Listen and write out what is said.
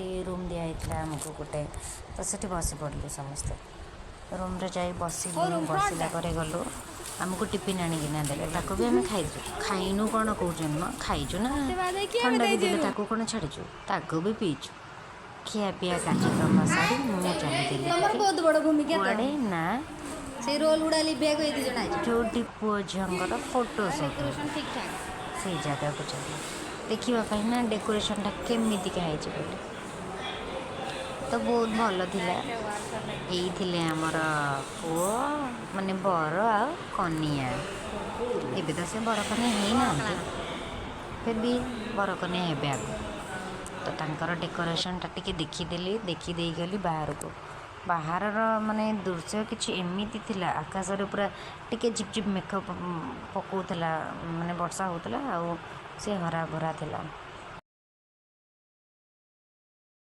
Room ଦିଆହେଇଥିଲା ଆମକୁ ଗୋଟେ, ତ ସେଠି ବସି ପଡ଼ିଲୁ ସମସ୍ତେ। ରୁମ୍ରେ ଯାଇ ବସିଲୁ। ବସିଲା ପରେ ଗଲୁ, ଆମକୁ ଟିଫିନ୍ ଆଣିକିନା ଦେଲେ, ତାକୁ ବି ଆମେ ଖାଇଦେଲୁ। ଖାଇନୁ କ'ଣ କହୁଛନ୍ତି ମ, ଖାଇଛୁ ନା। ଥଣ୍ଡା ବି ଦେଲେ, ତାକୁ କ'ଣ ଛାଡ଼ିଛୁ? ତାକୁ ବି ପିଇଛୁ। ଖିଆପିଆ କାର୍ଯ୍ୟକ୍ରମ ସାରି ମୁଁ ଚାଲିଦେଲି ତମର ବହୁତ ବଡ଼ ଭୂମିକା ତ। କୁଆଡ଼େ ନା ସେଇ ରୋଲ ଗୁଡ଼ା ଲିଭିବାକୁ ଏଇ ଦି ଜଣ ଆଇଛନ୍ତି। ଯେଉଁଠି ପୁଅ ଝିଅଙ୍କର ଫଟୋ ସୁଟ୍ ଡେକୋରେସନ ଠିକ୍ ଠାକ୍। ସେଇ ଜାଗାକୁ ଚାଲି ଦେଖିବା ପାଇଁ ନା ଡେକୋରେସନଟା କେମିତିକା ହେଇଛି ବୋଲି। ତ ବହୁତ ଭଲ ଥିଲା। ଏଇ ଥିଲେ ଆମର ପୁଅ, ମାନେ ବର ଆଉ କନିଆ। ଏବେ ତ ସେ ବର କନ୍ୟା ହେଇନାହାନ୍ତି, ଫିର୍ ବି ବର କନ୍ୟା ହେବେ ଆଗକୁ। ତ ତାଙ୍କର ଡେକୋରେସନଟା ଟିକେ ଦେଖିଦେଲି। ଦେଖିଦେଇ ଗଲି ବାହାରକୁ। ବାହାରର ମାନେ ଦୃଶ୍ୟ କିଛି ଏମିତି ଥିଲା, ଆକାଶରେ ପୁରା ଟିକେ ଝିପ୍ ଝିପ୍ ମେଘ ପକଉଥିଲା, ମାନେ ବର୍ଷା ହେଉଥିଲା ଆଉ ସେ ହରା ଭରା ଥିଲା।